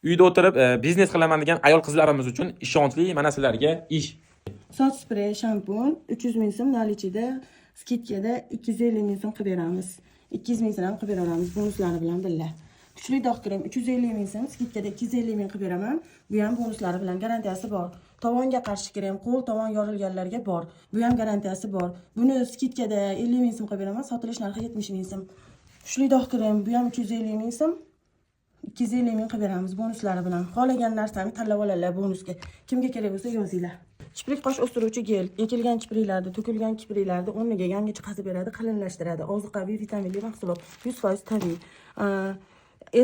Uyda o'tirib biznes qilaman degan ayol qizlarimiz uchun ishonchli mana sizlarga ish. Soch sprey, shampun 300 ming so'm, наличиda скидкаda 250 ming so'm qilib beramiz. 200 ming so'm ham qilib bera olamiz bonuslari bilan birga. Kuchli dog' krem 350 ming so'm, скидкаda 250 ming qilib beraman. Bu ham bonuslari bilan, garantiyasi bor. Tovonga qarshi krem, qo'l tovon yorilganlarga bor. Bu ham garantiyasi bor. Buni скидкаda 50 ming so'm qilib beraman, sotilish narxi 70 ming so'm. Kuchli dog' krem, bu ham 350 ming so'm. 250 ming qilib beramiz bonuslari bilan. Xohlagan narsani tanlab oladilar bonusga. Kimga kerak bo'lsa, yozinglar. Kiprik qosh o'stiruvchi gel, ekilgan kipriklarni, to'kilgan kipriklarni o'rniga yangi chiqazib beradi, qalinlashtiradi. Ozuqaviy, vitaminli mahsulot, 100% tabiiy.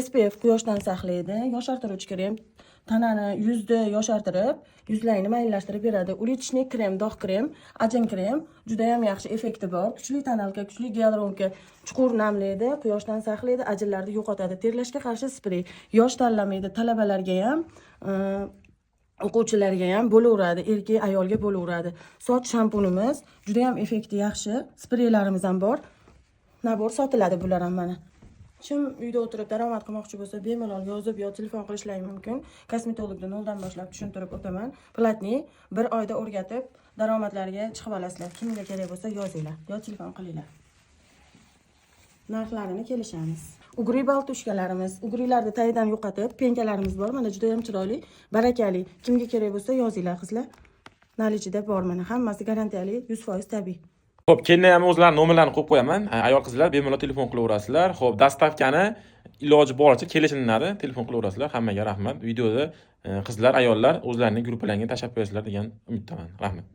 SPF, quyoshdan saqlaydi, yoshartiruvchi krem, tanani, yuzni yoshartirib, yuzlarni mayinlashtirib beradi. Улиточный krem, dog' krem, ajin krem, juda ham yaxshi effekti bor. Kuchli тоналка, kuchli гиалуронка, chuqur namlaydi, quyoshdan saqlaydi, ajinlarni yo'qotadi. Terlashga qarshi sprey, yosh tanlamaydi, talabalarga ham, o'quvchilarga ham bo'laveradi, erkak, ayolga bo'laveradi. Soch shampunimiz juda ham effekti yaxshi, spreylarimiz ham bor. Набор sotiladi bular ham mana. Kim uyda o'tirib daromad qilmoqchi bo'lsa, bemalol yozib yo telefon qilishlari mumkin. Kosmetologni noldan boshlab tushuntirib o'taman. Платный bir oyda o'rgatib, daromadlarga chiqib olasizlar. Kimga kerak bo'lsa, yozinglar yo telefon qilinglar. Narxlarini kelishamiz. Угри болтушкаlarimiz, угриlarni tagidan yo'qotib, пенкаlarimiz bor. Mana, juda ham chiroyli, barakali. Kimga kerak bo'lsa, yozinglar, qizlar. Наличиda bor mana, hammasi garantiyali, 100% tabiiy. Xo'p, keyin ham o'zlarini nomerlarini qo'yib qo'yaman. Ayol qizlar bemalol telefon qilaverasizlar. Xo'p, доставкаni iloji boricha kelishinlari telefon qilaverasizlar. Hammaga rahmat. Videoda qizlar, ayollar o'zlarining gruppalariga tashlab qo'yasizlar degan umiddaman. Rahmat.